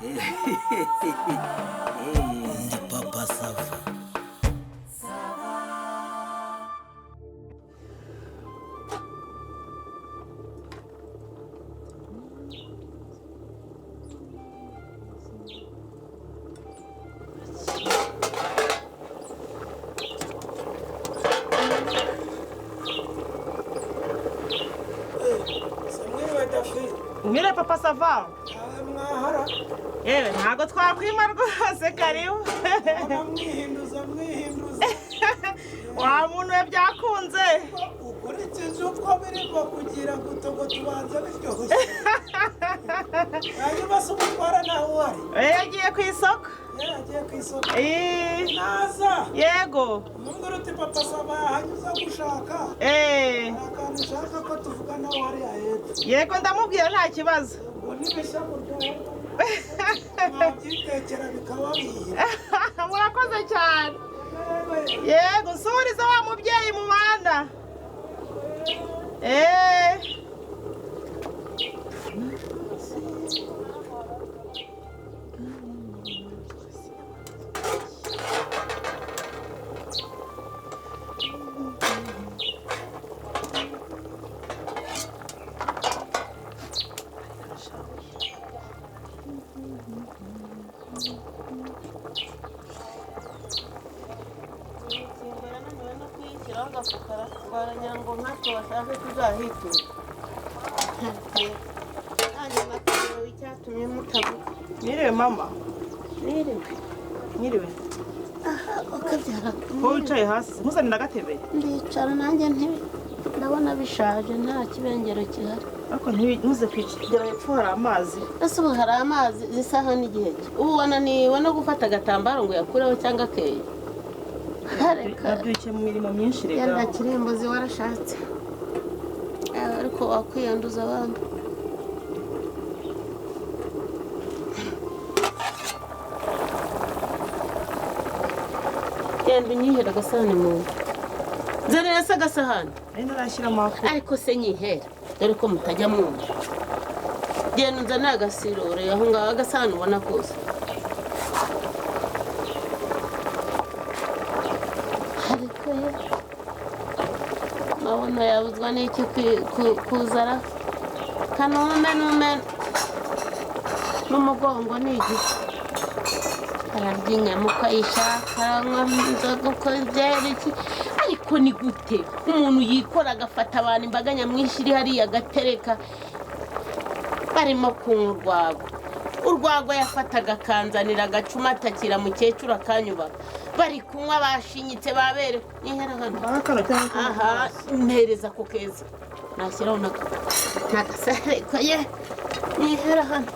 Ndi Papa Sava. Mwiriwe Dafi. Mwiriwe Papa Sava. Mwahara. Yewe, ntabwo twakwima rwose, karibu. Mwihinduza mwihinduza. Wa muntu we, byakunze. Ukurikije uko birimo kugira ngo utogo tubanza biryoshye. Hanyuma se umutwara nawe uhari? Yagiye ku isoko. Yagiye ku isoko. Eh. Naza. Yego. Umubwira uti Papa Sava yahanyuze gushaka. Eh. Hari akantu ushaka ko tuvugana hariya hepfo. Yego, ndamubwira, nta kibazo. Ubwo nibishya muryoherwa. Mwabyitekera bikababihira. Murakoze cyane. Yego, nsuriza wa mubyeyi mubana. Eh. Barananiwe no kuyishyiraho agafuka, baragira ngo nkatwe bashaje tuzahiture. Nanjye nakuyobewe icyatumye mutavuga. Mwiriwe mama. Mwiriwe. Mwiriwe. Aha, ukabyara. Ko wicaye hasi, nkuzanira agatebe? Ndicara nanjye nti ndabona bishaje, nta kibengero gihari. Ariko ntuze kwicara, hepfo hari amazi. Ese ubu hari amazi zisaha n'igihe ki? Ubu wananiwe no gufata agatambaro ngo uyakureho cyangwa akeyo. Nabyukiye mu mirimo myinshi rega. Yenda kirimbuzi warashatse. Ariko wakwiyanduza abandi. Genda unyihera agasahani mu nda. Nzanira se agasahani. Nari ntarashyiramo ako. Ariko se nyihera, dore ko mutajya mwumva. Genda unzanire agasirore aho ngaho, agasahani ubona kose. Ariko ye, mabona yabuzwa n'iki kuzara kanume nume n'umugongo ni igiti. Ararya inyama uko ayishaka, aranywa inzoga uko byera iki. Ariko ni gute umuntu yikora agafata abantu, imbaga nyamwinshi iri hariya, agatereka barimo kunywa urwagwa? Urwagwa yafataga akanzanira agacuma, atakira mukecuru akanyubaha, bari kunywa bashinyitse babere. Nihera hano. Aha, mpereza ako keza nashyiraho n'agasareko ye. Nihera hano.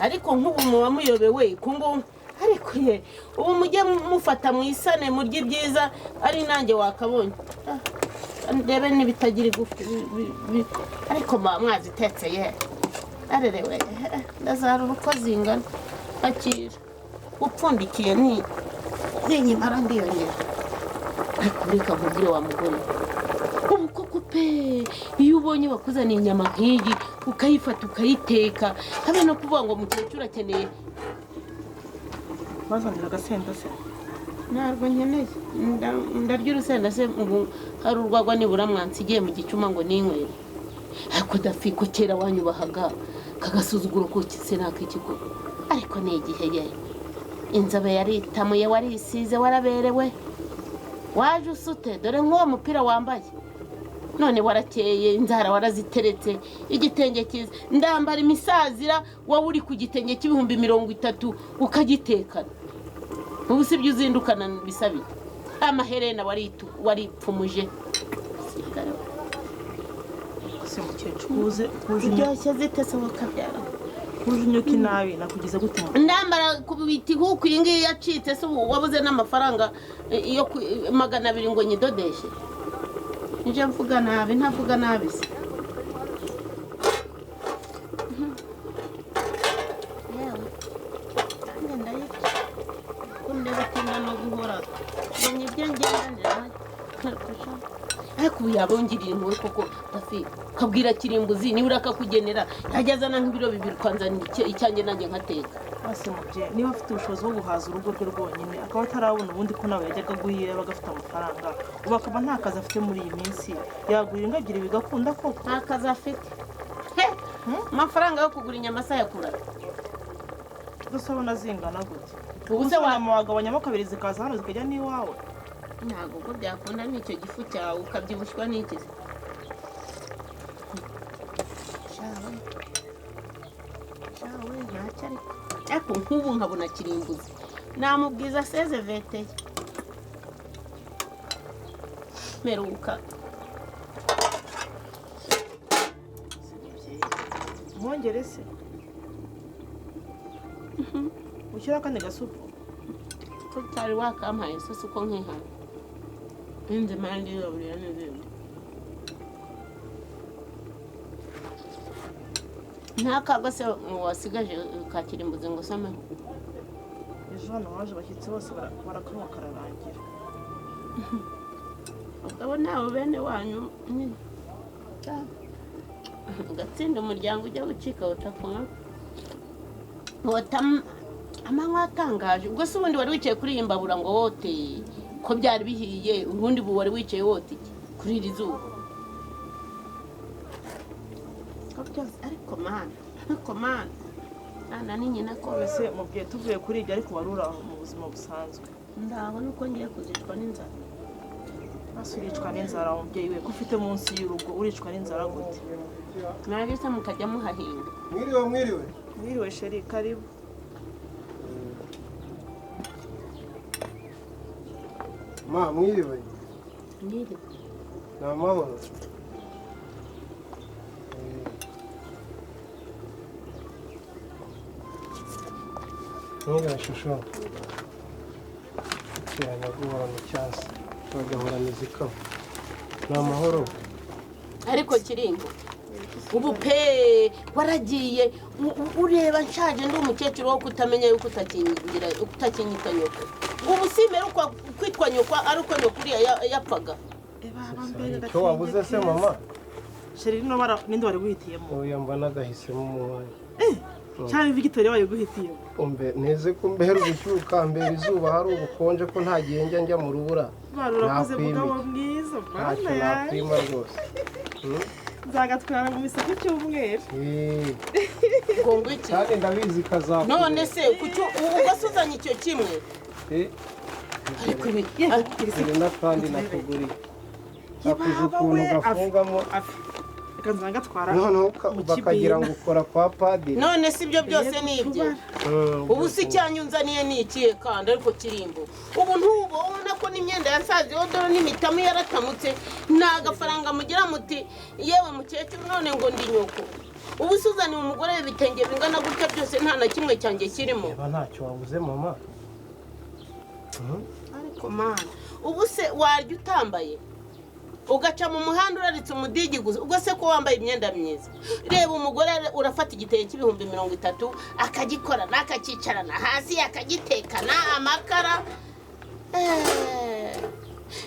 Ariko nk'ubu muba muyobewe ku ngo, ariko ye, ubu mujye mufata mu isane murye ibyiza, ari nanjye wakabonye. Ndebe n'ibitagira igufi ariko muba mwazitetse ye, arerewe ndazarura uko zingana. Akira upfundikiye ni ninyimara ndiyongera. Ariko reka nkubwire wa mugore, ubu koko pe, iyo ubonye bakuzaniye inyama nk'iyi ukayifata ukayiteka, habe no kuvuga ngo mukecuru akeneye. Bazanira agasenda se? Ntabwo nkeneye. Ndarya urusenda se ubu hari urwagwa nibura mwansigiye mu gicuma ngo ninywere? Ariko Dafi, ko kera wanyubahaga, kagasuzuguro ko se nak'ikigo? Ariko ni igihe ye, inzobe yaritamuye, warisize, waraberewe, waje usute. Dore nk'uwo mupira wambaye none, warakeye, inzara waraziteretse, igitenge cyiza. Ndambara imisazira, wowe uri ku gitenge cy'ibihumbi 30 ukagitekana. Ubu si byo uzindukana bisa bite? Amaherena waripfumuje. Se mukecuru, uze kuje Ziryoshye zite se wakabyara? Kuje unyuka inabi, nakugize gute? Ndambara ku biti nk'uku, iyi ngiyi yacitse se? Ubu wabuze n'amafaranga yo 200 ngo nyidodeshe? Nje mvuga nabi, ntavuga nabi se? Yewe, nanjye ndayirya ko ndeba atinda no guhora ngo nyirye, ngendanira. Ariko ubu yabongiriye impuhwe koko Dafi, ukabwira Kirimbuzi nibura akakugenera, yajya azana nk'ibiro 2 ukanzanira icyanjye nanjye nkateka. Basi mubyeyi, niba afite ubushobozi bwo guhaza urugo rwe rwonyine, akaba atarabona ubundi ko nawe yajyaga aguha iyo yabaga afite amafaranga, ubu akaba nta kazi afite muri iyi minsi, yagura inka 2 bigakunda koko? Nta kazi afite. Amafaranga yo kugura inyama se ayakura? Gusa ubona zingana gute? Ubu se wagabanyamo 2 zikaza hano zikajya n'iwawe? Ntabwo ubwo byakunda n'icyo gifu cyawe ukabyibushywa n'iki. Shawe ntacyo ariko. Ariko nk'ubu nkabona Kirimbuzi namubwiza seze veteye meruka. Mwongere se ushyira akandi gasupu ko utari wakampaye isosi uko nkihana inzi impande y'uburira n'izindi nta kaga se wasigaje ka Kirimbuzi ngo usomeho. Ejo hano haje abashyitsi bose barakanywa kararangira. Ubwo nabo bene wanyu nyine ugatsinda umuryango ujya gucika utakunywa amanywa atangaje. Ubwo se ubundi wari wicaye kuri iyi mbabura ngo wote ko byari bihiye, ubundi bu wari wicaye wote iki kuri iri zuba ariko mana, ariko mana ana ni nyina ko ese mubwiye tuvuye kuri ibyo, ariko wari uri aho mu buzima busanzwe. Ndabona uko ngiye kuzicwa n'inzara. Ese uricwa n'inzara mubyeyi we ko ufite munsi y'urugo, uricwa n'inzara gute? Mwarageze mukajya muhahinga. Mwiriwe mwiriwe. Mwiriwe sheri, karibu. Ma mwiriwe. Mwiriwe. Ni amahoro. Mwiriwe shusho. Kirana guhorana icyansi bagahorana izikaba. Ni amahoro. Ariko Kirimbo ubu pe waragiye ureba nshaje ndi umukecuru wo kutamenya yuko utakinyita nyoko. Ubu simera kwitwa nyoko ari uko nyoko uriya yapfaga. Icyo wabuze se mama? Sheri no bara ninde wari guhitiyemo? Oya mba nagahisemo umuwanyi. Cyane Victoria wayo guhitiyemo. Umbe neze ko mbera ubushyuka mbera izuba hari ubukonje ko nta gihe njya mu rubura. Urakoze mugabo mwiza mwana yanjye. Nakwima rwose. Nzagatwara mu misako cy'umweru. Ngo iki? Kandi ndabizi kazakura. None se kucyo ubwo suzanye icyo kimwe? Ariko ibi n'akandi nakuguriye. Akuze ukuntu gafungamo. Reka nzagatwara. Noneho bakagira ngo ukora kwa padiri. None si ibyo byose ni ibye. Ubu si icyanyu nzaniye ni ikihe kandi ariko Kirimbo. Ubu ntubona ko n'imyenda yasaze dore n'imitamu yaratamutse, nta gafaranga mugira muti yewe mukecuru none ngo ndi nyoko. Ubu suzaniye umugore w'ibitenge bingana gutya byose nta na kimwe cyanjye kirimo. Eba ntacyo wabuze mama. Ariko mana, ubu se warya utambaye? Ugaca mu muhanda uraritse umudigi gusa, ubwo se ko wambaye imyenda myiza. Reba umugore urafata igitenge cy'ibihumbi 30 akagikorana akakicarana hasi akagitekana amakara.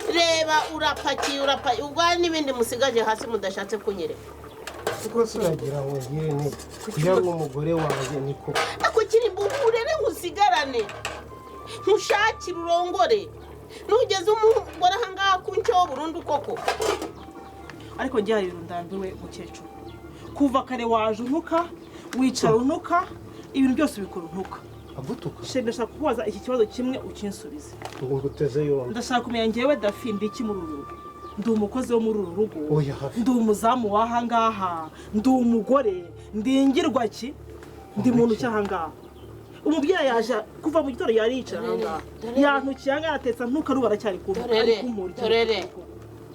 Reba urapakiye urapakiye, ubwo hari n'ibindi musigaje hasi mudashatse kunyereka. Ubwo se uragira ngo ngire nte kugira ngo umugore wanjye niko. Ako Kirimbo urere nkusigarane, nkushakire urongore. Nugeze umugore aha ngaha ku nshyo burundu koko. Ariko njye hari ibintu ndambiwe mukecuru. Kuva kare waje untuka, wicara untuka, ibintu byose ubikora untuka. Agutuka? Sheri ndashaka kukubaza iki kibazo kimwe ukinsubize. Ngo nguteze yombi. Ndashaka kumenya njyewe Dafi ndi iki muri uru rugo? Ndi umukozi wo muri uru rugo. Oya hafi. Ndi umuzamu w'aha ngaha, ndi umugore, ndingirwa ki? Ndi muntu ki aha ngaha? Umubyeyi yaje kuva mu gitondo yari yicara aha ngaha. Yantukiye aha ngaha atetsa ntuka ruba aracyari kumurya. Dorere.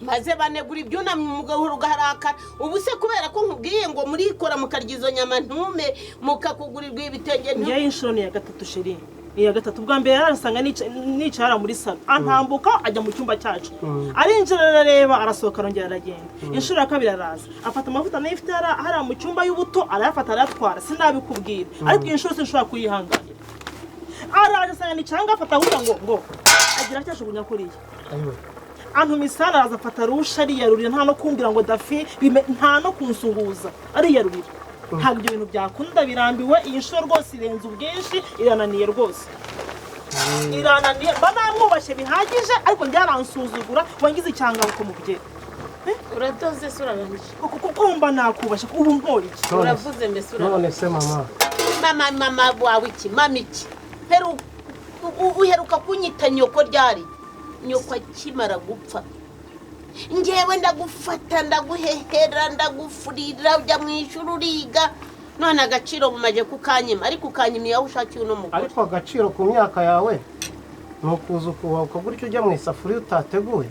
Maze banegura ibyunamye umugabo ugaharakara. Ubu se kubera ko nkubwiye ngo murikora mukarya izo nyama ntume mukakugurirwa ibitenge ntume. Ngiye inshuro ni ya gatatu sheri. Ni ya gatatu bwa mbere yarasanga nicara muri salo. Antambuka ajya mu cyumba cyacu. Arinjira arareba arasohoka arongera aragenda. Inshuro ya kabiri araza. Afata amavuta nayo ifite hara mu cyumba y'ubuto arayafata arayatwara sinabikubwira. Ariko inshuro sinshobora kuyihanganira. Araje asanga nicara afata ahubwo ngo agira cyajugunya kuriya. Antuma isahani, araza afata rusha ariyarurira, nta no kumbwira ngo Dafi nta no kunsuhuza, ariyarurira. Ntabwo ibyo bintu byakunda, birambiwe. Iyi nshuro rwose irenze ubwinshi, irananiye rwose, irananiye. Mba namwubashye bihagije, ariko njye aransuzugura, wangize icyangabuko mubyeyi. Uratoze se, urarangije? Kuko mba nakubashye, ubu nkora iki? None Uravuze mbese, urarangije. None se mama? Mama, mama wawe iki? Mama iki? Uheruka kunyita nyoko ryari? Nyoko akimara gupfa, ngewe ndagufata, ndaguhehera, ndagufurira, ujya mu ishuri uriga, none agaciro bumaje kukanyima, ariko ukanyima iyo ushakiye uno mugore. Ariko agaciro ku myaka yawe ni ukuza ukubahuka gutyo ujya mu isafuriya utateguye?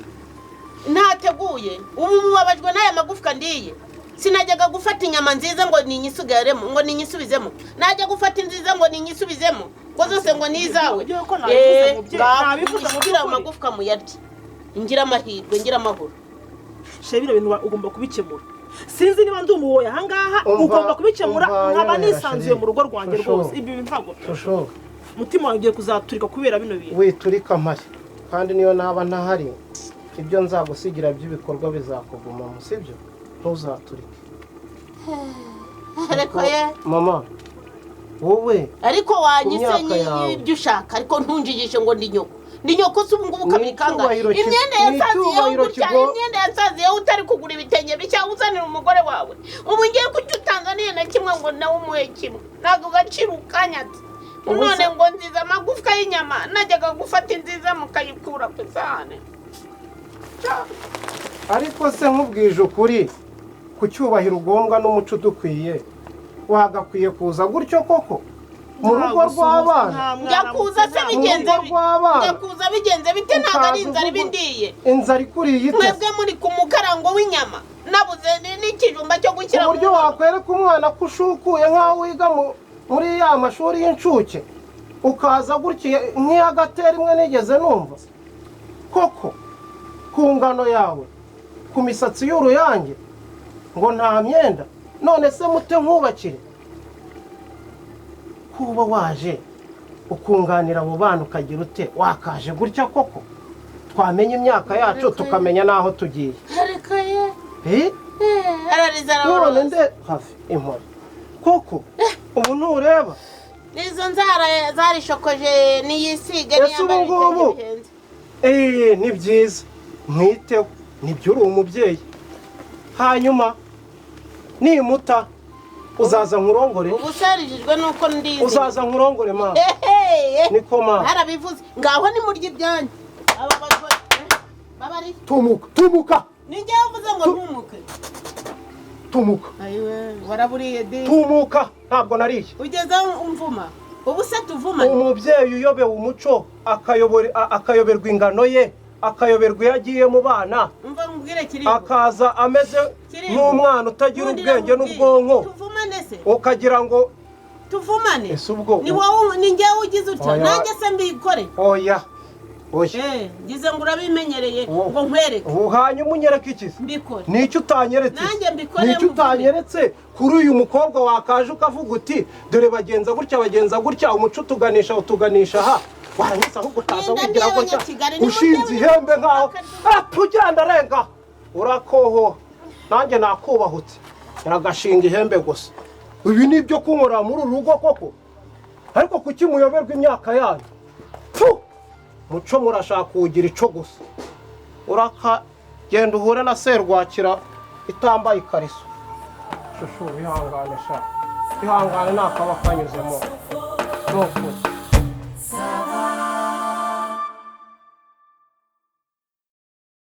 Ntateguye? Ubu mubabajwe n'aya magufwa ndiye? Sinajyaga gufata inyama nziza ngo ninyisigaremo, ngo ninyisubizemo, najya gufata inziza ngo ninyisubizemo, ngo zose ngo ni izawe. Ibyo ko nabivuze mubyeyi, nabivuze mu Ngishyira by'ukuri. amagufwa muyarye, ngira amahirwe, ngira amahoro. Chéri, bino bintu ugomba kubikemura. Sinzi niba ndi umuwoye ahangaha. Umva, Ugomba kubikemura, umva, nkaba nyobera, nisanzuye chéri. mu rugo rwanjye. Shusho. Rwose ibi bintu ntabwo Shusho. umutima wanjye ugiye kuzaturika kubera bino bintu. Witurika mpari, kandi niyo naba ntahari, ibyo nzagusigira by'ibikorwa bizakugumamo, sibyo? Ntuzaturike. Ariko ye. Mama, wowe Ariko wanyise Ku myaka yawe. ibyo ushaka, ariko ntunjigishe ngo ndi nyoko. Ndi nyoko se? Ubu ngubu Ni kabiri kangahe? icyubahiro Imyenda ni yasaziyeho icyubahiro gutya, imyenda yasaziyeho, utari kugura ibitenge bishya uzanira umugore wawe. Ubu ngiye kuki utanzaniye na kimwe ngo nawe umuhe kimwe? Ntabwo gaciro ukanyatse. Ubu None ngo nziza amagufwa y'inyama, najyaga gufata inziza mukayikura ku isahane. Ariko se nkubwije ukuri, ku cyubahiro ugombwa n'umuco udukwiye, wagakwiye kuza gutyo koko mu rugo rw'abana? Njya kuza se bigenze Mu rugo rw'abana. Njya kuza bigenze bite? Ntabwo ari Ukaza inzara uvuga- ibindiye. Inzara ikuriye ite? Mwebwe muri ku mukarango w'inyama, nabuze n'ikijumba cyo gushyira Ku buryo mu nkono. wakwereka umwana ko ushukuye nk'aho wiga muri ya mashuri y'incuke, ukaza gutya nk'iyagatera imwe nigeze numva koko, ku ngano yawe, ku misatsi y'uruyange, ngo nta myenda. None se mute nkubakire kuba waje ukunganira abo bana, ukagira ute? Wakaje gutya koko, twamenya imyaka yacu, tukamenya n'aho tugiye. Ariko ye. Eh? Arariza, None araboroza. nde have inkoni koko, ubu ntureba? Izo nzara zarishokoje, niyisige. Ese ubu Niyambare ngubu? ibitenge bihenze. Eee, ni byiza, mwiteho, nibyo, uri umubyeyi. Hanyuma nimuta uzaza nkurongore. Ubu sarijijwe nuko ndizi. Uzaza nkurongore, mama. Ehe. Niko mama. Harabivuze, ngaho nimurya ibyanyu. Aba bagore babari. Tumuka, tumuka. Ni njyewe uvuze ngo ntumuke? Tumuka. Ayiwe, waraburiye di. Tumuka, ntabwo nariye. Ugeze aho umvuma? Ubu se tuvumane? Umubyeyi uyobewe umuco, akayoberwa ingano ye, akayoberwa iyo agiye mu bana, Umva nkubwire, Kiringo. akaza ameze Kiringo. nk'umwana utagira Nkundira ubwenge nkubwire. n'ubwonko, Tuvumane se? ukagira ngo Tuvumane? Ese ubwo Ni wowe, ni njyewe ugize utya? Oya. Nanjye se mbikore? Oya, oya. Eh, ngize ngo urabimenyereye. Wo- Ngo nkwereke? Ubu hanyuma unyereke iki se? Mbikore. Nicyo utanyeretse se? Nanjye mbikore, Nicyo mvuge. utanyeretse kuri uyu mukobwa? Wakaje ukavuga uti: "Dore bagenza gutya, bagenza gutya, umuco utuganisha aha." Warangiza ahubwo utaza Genda, wigira ndiye gutya, Abanyakigali, nimujye ushinze ihembe nkaho tugenda arenga urakoho. Nanjye nakubahutse, iragashinga ihembe gusa. Ibi ni ibyo kunkorera muri uru rugo koko? Ariko kuki muyoberwa imyaka yanyu? Pfu! Muco murashaka kuwugira ico gusa. Uraka genda uhure na serwakira itambaye ikariso. Shushu, ihangane sha, ihangane, ntakaba kanyuzemo, ni ukuri.